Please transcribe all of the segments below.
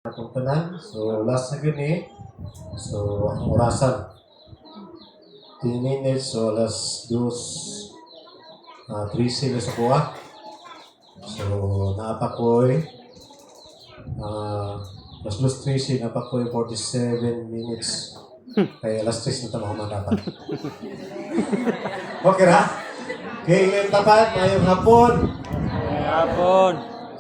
Atong tanan. So last na gyud ni. So ang orasan 10 minutes, so alas dos 13 na sa kuha. So naa pa ko'y alas 2:13, naa pa ko'y 47 minutes. Kaya alas 3 na ta mahuman dapat. Okay ra? Okay, ilang tapat, maayong hapon. Hapon.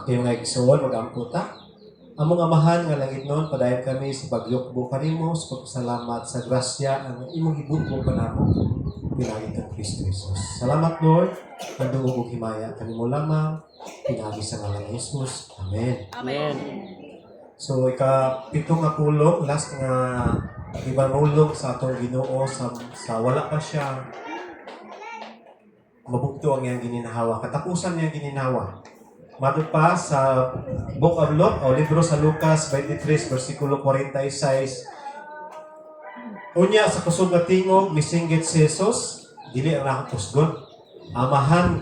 Okay, mga igsoon, mag-ampo ta. Among Amahan nga langitnon, padayon kami sa pagyukbo kanimo sa pagpasalamat sa grasya ang imong gibubo kanamo pinaagi kang Kristo Jesus. Salamat, Lord, ang dungog ug himaya kanimo lamang pinaagi sa ngalan ni Jesus. Amen. Amen. So ika pito nga pulong, last nga gipamulong sa atong Ginoo sa wala pa siya mabugto ang iyang gininhawa, katapusan niyang gininhawa. Matod pa sa Book of Luke o libro sa Lucas 23 versikulo 46. Unya sa kusog nga tingog misinggit si Jesus, dili ang akong kusgon. Amahan,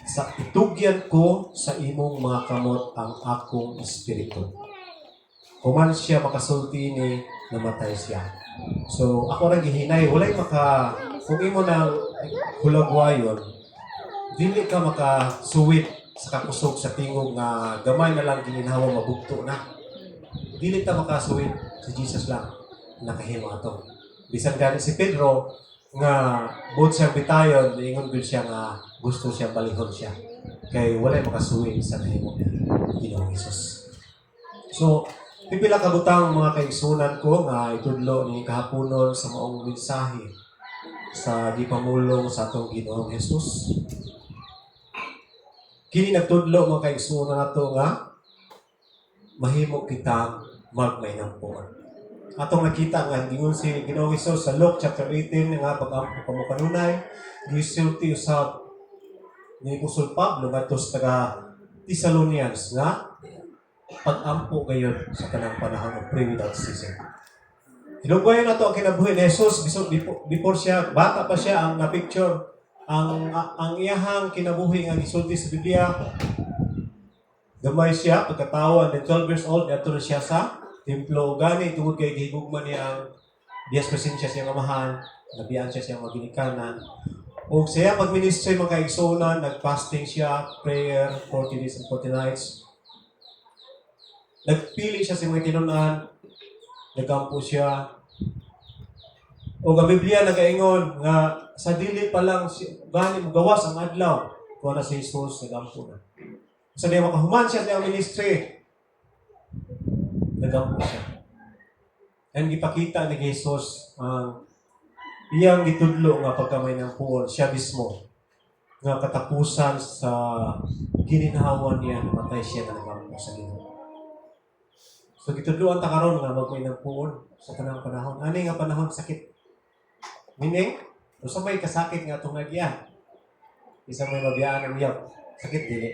sa itugyan ko sa imong mga kamot ang akong espiritu. Human siya makasulti ni, namatay siya. So ako rang gihinay, walay maka, kung imo nang hulagwayon, dili ka makasuwit sa kakusog sa tingog nga gamay na lang gininhawa, mabugto na. Dili ta makasuwit, si Jesus lang nakahimo ato. Bisan gani si Pedro nga buot siyang bitayon, niingon gud siya nga gusto siya balihon siya. Kay walay makasuwit sa nahimo ni Ginoong Hesus. So, pipila ka butang, mga kaigsunan ko, nga itudlo ni kahaponon sa maong mensahe sa gipamulong sa atong Ginoong Hesus. Kini nagtudlo, mga kaigsunan nato, nga mahimo kitang magmainampuon. Atong nakita nga gingon si Ginoong Hesus sa Luke chapter 18 nga pag-ampo kamo kanunay, gisulti usab ni Apostol Pablo ngadto sa taga Thessalonians nga pag-ampo gayon sa tanang panahon of pray without ceasing. Hilugwayon nato ang kinabuhi ni Jesus before siya, bata pa siya ang na-picture ang iyahang kinabuhi nga gisulti sa Biblia. Gamay siya pagkatawo and then 12 years old niadto na siya sa templo. Gani tungod kay gihigugma niya ang diyas presensya sa iyang amahan, nabiyaan siya sa iyang mga ginikanan. Ug siya pag-ministry, mga kaigsuonan, nag-fasting siya, prayer, 40 days and 40 nights. Nagpili siya sa mga tinunan, nagampo siya. O ang Biblia nagaingon nga sa dili pa lang si, gani mo gawas ang adlaw, kuha na si Jesus, nagampo na. Sa diya makahuman siya sa iyang ministry, nagampo siya. And gipakita ni Jesus ang iyang gitudlo nga pagkamainampuon, siya mismo nga katapusan sa gininhawa niya, namatay siya na nagampo sa Ginoo. So gitudloan ta karon nga magmainampuon sa tanang panahon. Ani nga panahon sakit. Meaning, usa may kasakit nga atong nagyan. Isa may mabiyaan ang uyab. Sakit dili?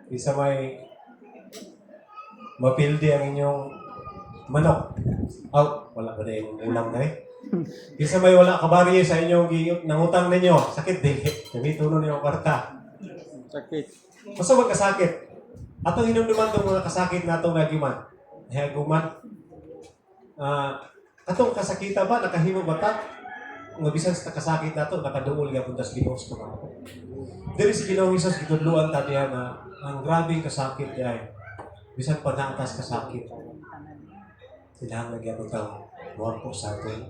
Isa may mapildi ang inyong manok. Out, wala ba na yung ulam na eh. Isa may wala kabarye sa inyong nangutang ninyo. Sakit dili? Gamito ninyo ang kwarta. Sakit. Basta magkasakit. Atong hinumduman tong mga kasakit natong nagiman. Nahiaguman. Atong kasakita ba, nakahimo ba ta? Nga bisan sa kasakit nato, nakaduol gyapon ta sa Ginoo sa pag-ampo. Diri si Ginoong Hesus gitudloan ta diha nga ang grabeng kasakit diay. Bisan pa naa tas kasakit, kinahanglan gyapon ta moampo sa atong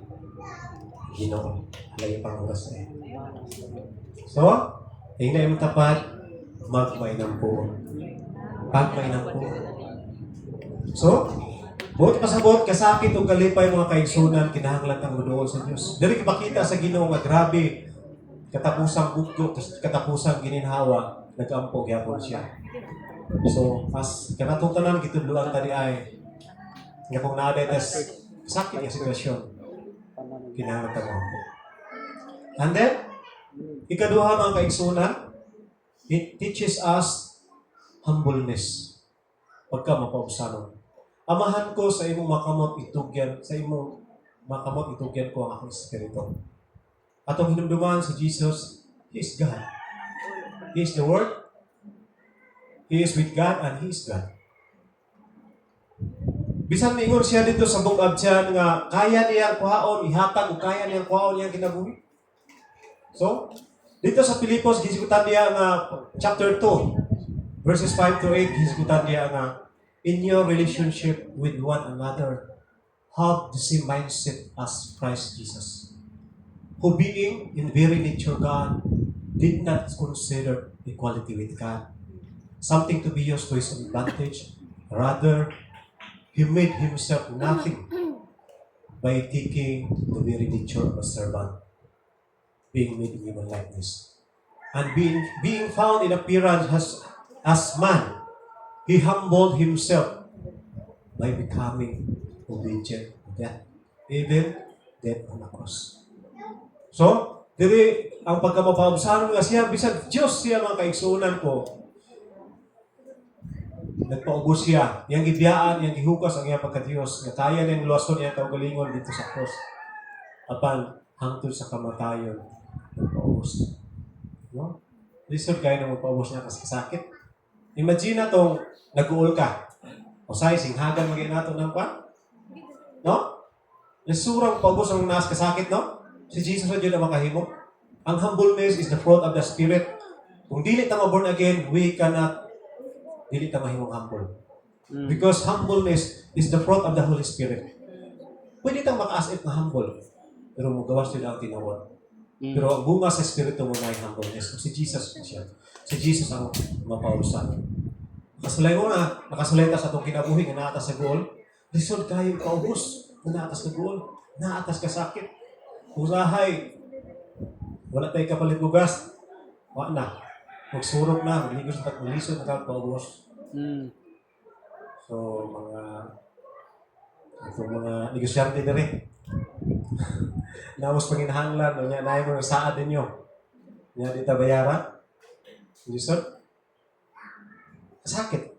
Ginoo. Alay pang oras eh. So, ingna imong tapad, magmainampuon. Pagmainampuon. So, buot pasabot, kasakit o kalipay, mga kaigsunan, kinahanglan kang moduol sa Dios. Diri makita sa Ginoo nga grabe katapusang bugto, katapusang gininhawa, nagampo gyapon siya. So, as kanatong tanan gitudloan ta di ay nga kung naa tas sakit nga sitwasyon, kinahanglan ta moampo. And then, ikaduha, mga kaigsunan, it teaches us humbleness. Pagka mapaubsanon. Amahan ko, sa imong makamot itugyan, sa imong makamot itugyan ko ang akong espiritu. Atong hinumduman si Jesus, He is God. He is the Word. He is with God and He is God. Bisan miingon siya dito sa Book of John nga kaya niyang kuhaon, ihatag o kaya niyang kuhaon iyang kinabuhi. So, dito sa Pilipos, gisgutan niya nga chapter 2, verses 5 to 8, gisgutan niya nga in your relationship with one another, have the same mindset as Christ Jesus, who being in very nature God, did not consider equality with God something to be used to his advantage. Rather, he made himself nothing by taking the very nature of a servant, being made in human likeness. And being found in appearance as man, he humbled himself by becoming obedient to death, even death on the cross. So, diri ang pagkamapaubsanon nga siya, bisag Diyos siya, mga kaigsuonan ko, nagpaubos siya. Iyang gibiyaan, iyang gihukas ang iyang pagka-Diyos. Nga kaya niyang luwason iyang kaugalingon dito sa cross. Apan, hangtod sa kamatayon, nagpaubos. No? Lisod kayo na magpaubos niya kasi sakit. Imagine na tong nag-uol ka. O say, singhagan maging nato ng kwan. No? Lisurang paubos ang naas kasakit, no? Si Jesus na jud ang makahimo. Ang humbleness is the fruit of the Spirit. Kung dili ta ma-born again, we cannot, dili ta mahimong humble. Because humbleness is the fruit of the Holy Spirit. Pwede tang maka-as if nga humble, pero mugawas jud ang tinuod. Pero ang bunga sa Espiritu mo na ay humbleness. Kung si Jesus siya. Si Jesus ang mapausan. Nakasulay mo na, nakasulay ta sa atong kinabuhi nga naa ta sa guol. Lisod kayo paubos nga naa ta sa guol. Naa ta sa kasakit. Usahay, wala tayo kapalit bugas. Wa na. Magsurok na, magligos na, maglisod na kag paubos. So, mga itong mga negosyante diri. Namos panginahanglan, no, nya naay mo saad ninyo. Nya di ta bayara. Lisod. Sakit.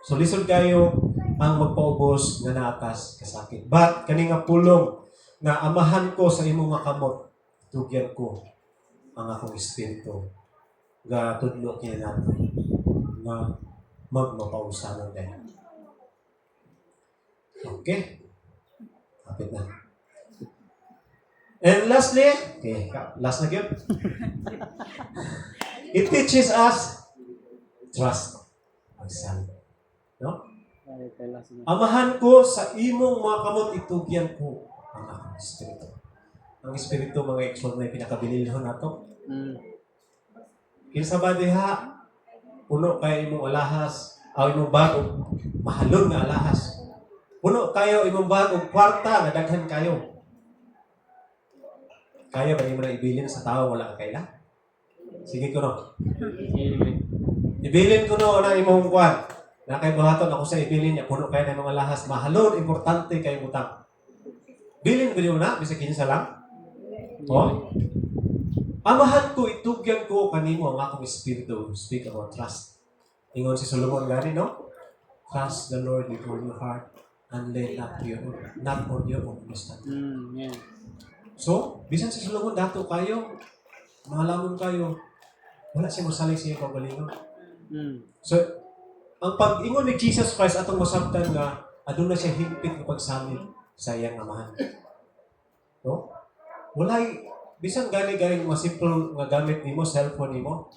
So lisod kayo ang magpaubos nga naa tas kasakit. But kani nga pulong nga "Amahan ko, sa imong mga kamot tugyan ko ang akong espiritu," ga tudlo kini nato nga magmapausanon dahil. Okay. Kapit na. And lastly, okay, last na gyud. It teaches us trust. Magsalig. No? Ay, kay last na. "Amahan ko, sa imong mga kamot itugyan ko ang akong espiritu." Ang espiritu, mga igsoon, may pinakabililhon nato. Kinsa ba diha puno kay imong alahas, aw imong bag og mahalon nga alahas? Puno kayo imong bag og kwarta nga daghan kayo. Kaya ba nimo na ibilin sa tao wala ka kaila? Sige ko no. Sige. Ibilin ko no na imong kwan. Na kay buhaton ako sa ibilin niya, puno kayo ng mga alahas, mahalon, importante kay butang. Bilin ko nimo na bisag kinsa lang. Oh? "Amahan ko, itugyan ko kanimo ang akong espiritu." Speak about trust. Ingon si Solomon gani, no? "Trust the Lord with all your heart and lean not on your own understanding." So, bisan si Solomon dato kayo, mahalamon kayo, wala siya mosalig sa iyang kaugalingon. So, ang pag-ingon ni Jesus Christ atong masabtan nga aduna siya hingpit nga pagsalig sa iyang Amahan. No? Walay bisan gani gani mga simple nga gamit nimo, cellphone nimo.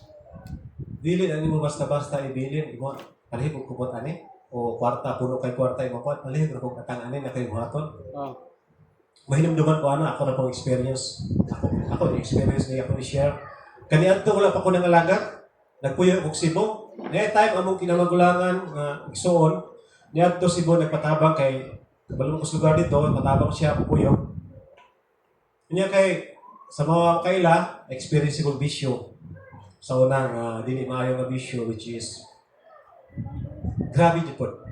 Dili na nimo basta-basta ibilin imo, "Palihog og kumot ani," o kwarta, puno kay kwarta imo kuan, "Palihog ra kog atang ani na kay buhaton." Mahinumduman ko ana, ako na pong experience. Ako ni experience niya ako ni share. Kaniadto wala pa ko nangalaga. Nagpuyo og Cebu. Nay time among kinamagulangan nga igsuon niadto Cebu, nagpatabang kay kabalo ko sa lugar dito, patabang siya puyo. Niya kay sa mga kaila experience ko bisyo sa una nga dili maayo nga bisyo, which is grabe jud pod.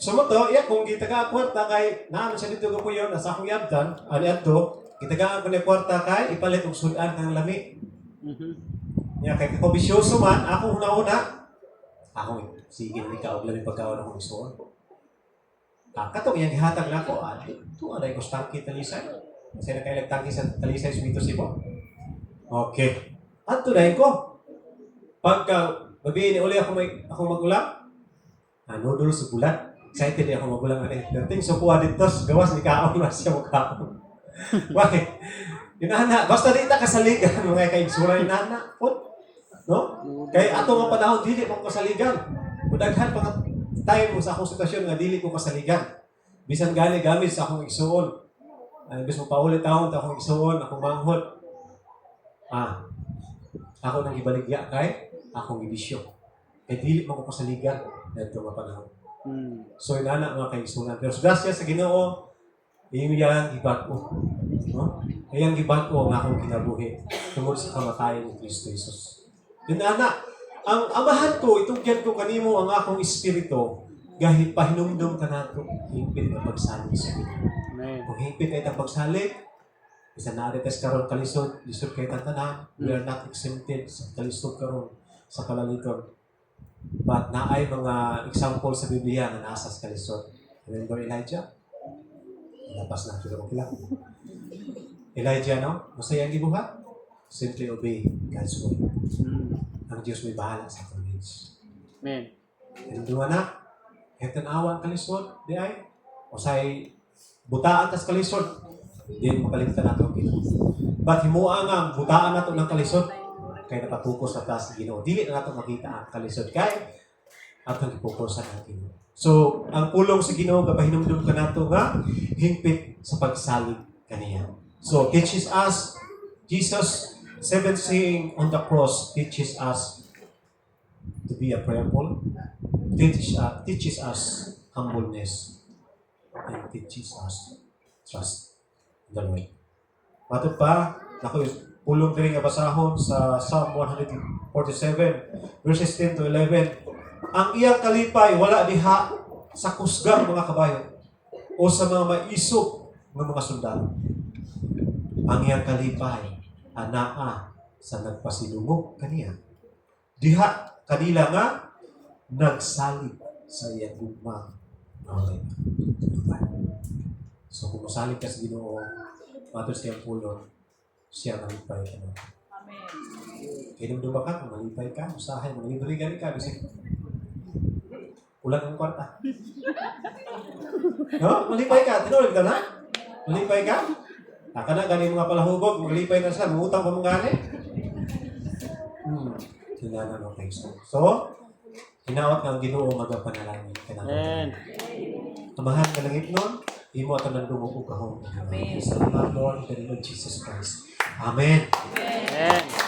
So mo to, iya kung gitagaan kwarta kay naano siya dito ko puyo nasa akong yabtan, ani adto, gitagaan ko niya kwarta kay ipalit og sudan kang lami. Niya kay ko bisyoso man, ako una-una. Ako sige ni ka og lami pagkaon akong isuon. Ah, katong iyang gihatag nako, ah, dito anay ko tangki Talisay. Kasi na kay tangki sa Talisay dito Cebu. Okay. Adto na ko. Pagka Gabi ni uli ako may akong magulang. Ah, noodles sa bulat. Excited ni ako magulang ani. Perting so kuha dito, gawas ni kaon na siya mo kaon. Why? Inana, basta di ta kasaligan, mga kaigsuonan, inana. Put. No? Kay ato nga panahon dili pa ko kasaligan. Mudaghan pa nga time sa akong sitwasyon nga dili ko kasaligan. Bisan gani gamit sa akong igsuon. Ay, bis mo paulit taon ta akong igsuon, akong manghod. Ah, ako nang ibaligya kay akong gibisyo. Kay dili man ko kasaligan ngadto nga panahon. So inana, mga kaigsuonan. Pero sa grasya sa Ginoo, iyang gibag-o. No? Iyang gibag-o ang akong kinabuhi tungod sa kamatayon ni Kristo Jesus. Inana, ang Amahan ko, itugyan ko kanimo ang akong espiritu, gahit pahinumdum ka nato, hingpit nga pagsalig sa Ginoo. Amen. Kung hingpit ay tang pagsalig, isa na rin karon kalisod, lisod kay tanan, we are not exempted sa kalisod karon sa kalaliton. But naay mga example sa Biblia nga nasa sa kalisod. Remember Elijah? Lapas na sila kila. Elijah, no? Masaya ang gibuhat? Simply obey God's will. Ang Diyos may bahala sa atong needs. Amen. Hinumduman na, kahit tanawa ang kalisod, di ay, o say, butaan tas kalisod, di makalimtan nato ang Ginoo. But himua nga, butaan nato ng kalisod, kay nakapokus na ta sa Ginoo. Dili na nato makita ang kalisod kay atong gipokusan ang Ginoo. So, ang pulong sa Ginoo gapahinumdum kanato nga hingpit sa pagsalig kaniya. So, teaches us Jesus seven saying on the cross teaches us to be a prayerful, teaches us humbleness, and teaches us trust in the Lord. Matod pa, naku, pulong diri nga basahon sa Psalm 147 verses 10 to 11. Ang iyang kalipay wala diha sa kusgang mga kabayo o sa mga maisog nga mga sundalo. Ang iyang kalipay anaa sa nagpasilungog kaniya. Diha kanila nga nagsalig sa iyang gugma nga walay katuparan. So kung mosalig ka sa Ginoo, matod sa iyang pulong, siya malipay ka na. Amen. Kaya ka, kung malipay ka, usahay, manglibre gani ka, bisag kulang ang kwarta. No? Malipay ka, tinuod ka na? Malipay ka? Aka na, gani mga palahubog, maglipay na sila, mangutang pa mong gani. Kinana no kay So, hinaot nga ang Ginoo magapanalangin ka na. Amen. Amahan nga langit nun, imo atong nandungog og gahom. Amen. Salamat, Lord, in the name of Jesus Christ. Amen. Amen.